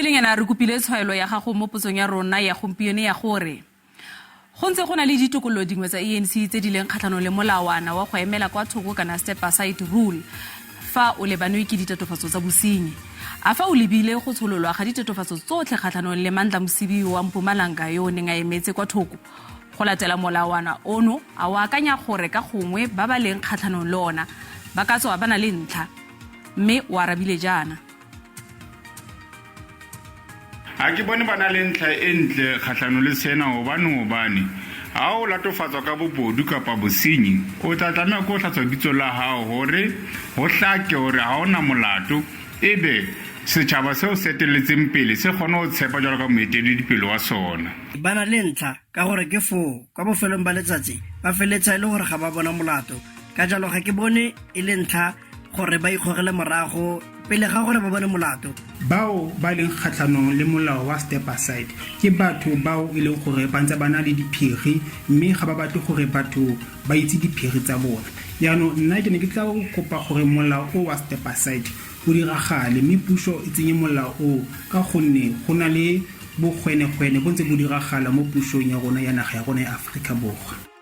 Pelenyana re kopile tshwaelo ya gago mo potsong ya rona ya gompieno ya gore go ntse go na le ditokololo dingwe tsa ANC tse di leng kgatlhanong le molawana wa go emela kwa thoko kana step aside rule fa o lebanwe ke ditatofatso tsa bosenyi. A fa o lebile go tshololwa ga ditatofatso tsotlhe kgatlhanong le Mandla Msibi wa Mpumalanga yo o neng a emetse kwa thoko go latela molawana ono, a o akanya gore ka gongwe ba ba leng kgatlhanong le ona ba ka tswa ba na le ntlha? Mme o arabile jaana. Ga ke bone ba na le ntlha e ntle kgatlhanong le sena gobane gobane ga o latofatswa ka bobodu kapa bosenyi o tla tlameha ke ho hlatswa bitso la hao hore ho hlake hore ha o na molato ebe setjhaba seo se eteletseng pele se kgone ho tshepa jwalo ka moeteledipele wa sona. Ba na le ntlha ka gore ke foo kwa bofelong ba letsatsi ba feletsa e le gore ga ba bona molato, ka jalo ga ke bone e le ntlha gore ba ikgogele morago pele ga gore ba bone molato. Bao ba leng kgatlhanong le molao wa step aside ke batho bao e leng gore ba ntse ba na le diphiri mme ga ba batle gore batho ba itse diphiri tsa bona. Jaanong nna ke ne ke tla kopa gore molao o wa step aside o diragale mme puso e tsenye molao o ka gonne go na le bogwenegwene bo ntse bo diragala mo pusong ya rona ya naga ya rona ya Aforika Borwa.